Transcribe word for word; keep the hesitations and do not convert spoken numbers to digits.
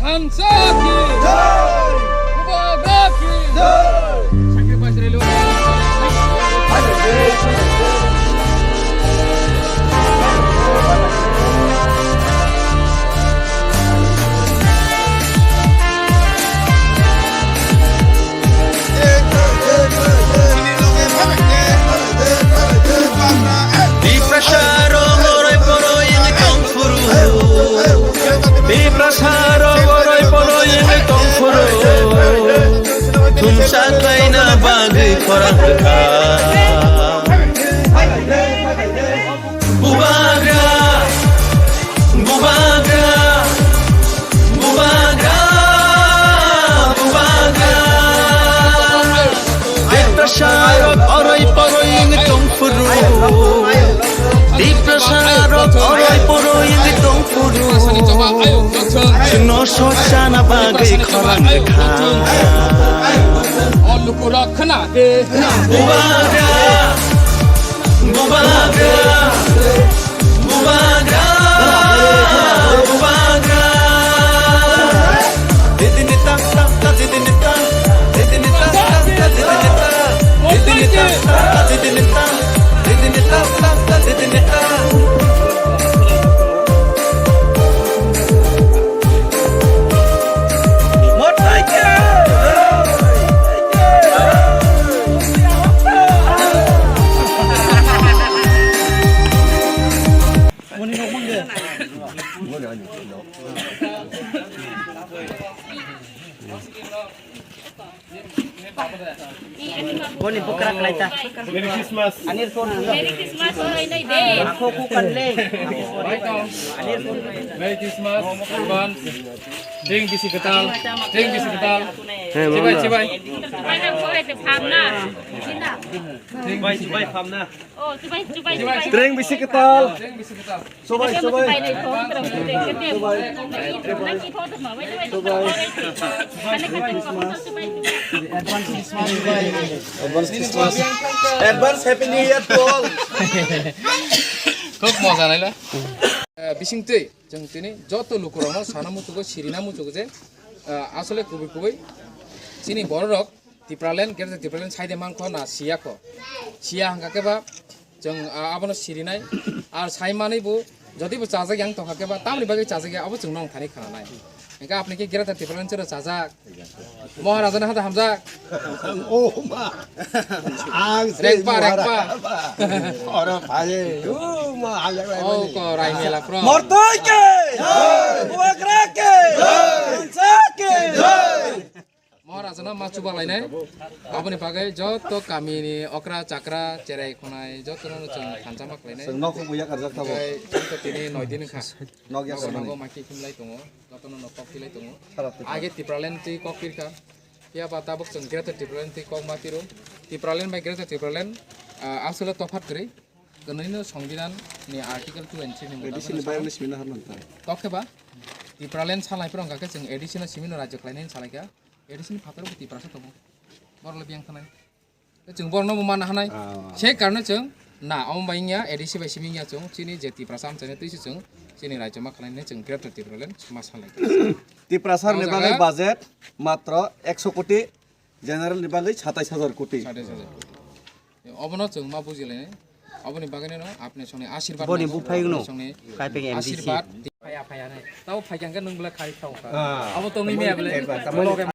Hansa ki jai! Bubagra ki jai! Sacrifice rally. Tiprasa rok oroi poroi wngwi tong phuru. Tiprasa rok oroi poroi wngwi tong phuru. Thumsa khlaina bagwi khorang rwkha. Bubagra, bubagra, bubagra, bubagra. Tiprasa rok oroi poroi wngwi tong phuru. Tiprasa rok oroi poroi wngwi tong phuru. Chwngno sochana bagwi khorang rwkha. O lukurok khna de. Bubagra, bubagra, bubagra, bubagra. Didini tam tam ta, didini tam, didini tam tam ta, didini tam, didini tam tam ta, didini tam, didini tam tam ta, didini tam. Boni bukra khlaita. Merry Christmas. Anir phone. Merry Christmas, oi, noi de. Ako ku kan le. Merry Christmas, advance. Ding bisi kwtal. Ding bisi kwtal. Chibai, chibai. Chibai, chibai, phamna. Chibai, chibai, phamna. Oh, chibai, chibai, chibai. Ding bisi kwtal. Ding bisi kwtal. Sobai, sobai. Sobai. Sobai. Advance Christmas. Advance Christmas. Advance Happy New Year to all. Khub moja naila. Eh, bising twi, chwng tini joto lukurokno sana muchugo, sirina muchugo je, eh, asole kubui kubui chini bororok Tipraland, Greater Tipraland saide mankho na siyakho. Siya hwnkha khe ba, chwng, ah, abono sirinai. Ar sai manwi bo, jodi bo chajak yang tongkha khe ba, tamoni bagwi chajak ya, abo chwng nong thani khananai. Hwnkhe apni khe Greater Tipraland chwra chajak. Maharajani hada hamjak. Oh ma. Ang se Rekpa, rekpa. Oro bhai. Oh ma, hamjak lai. Oh, ko Raimela pro. Mortoi ke. Bubagra ke. Hansa ke. Maharajano ma chuba lainai. Aboni bagwi joto kamini okra chakra cherai khonai jotono chwng thansa ma khlainai. Chwng nok hubu yak arjak tabo. Tei chwng to tini noi din wngkha. Nok yak. Nogo maki khimlai tongo. Jotono nok kok pilai tongo. Age Tipraland twi kok pirkha. Phiya ba tabuk chwng Greater Tipraland twi kok ma piro. Tipraland bai Greater Tipraland, ah, aswk tophat kwrwi. Kwnwino Songbidan ni Article two and three ni A D C ni bayang ni simi na harman ta. Kok khe ba Tipraland salai phuru wngkha khe chwng A D C no simi no rajyo khlainai salai kha. A D C ni phataro bo Tiprasa tongo. Borok le biyang thanai. Chwng borokno bo manna hanai. Ah. Se karone chwng na omo bai wngya, A D C bai simi wngya chwng. Chini je Tiprasa amchaini twi se chwng chini rajyo ma khlainai chwng Greater Tipraland ma salai kha. Tiprasa ni bagwi budget matro ekso koti, general ni bagwi satais hajar koti. Satais hajar koti. Obono chwng ma bujilainai. Oboni bagwino apni songni asirbat. Boni nango, buphai no. Songni kaipeng M D C. Asirbat. Phaya, phaya nai. Tabo phaikha hwnkhe nwng bwlai khai thao kha. Ah. Abo tongwi maya bwlai. Tamo loge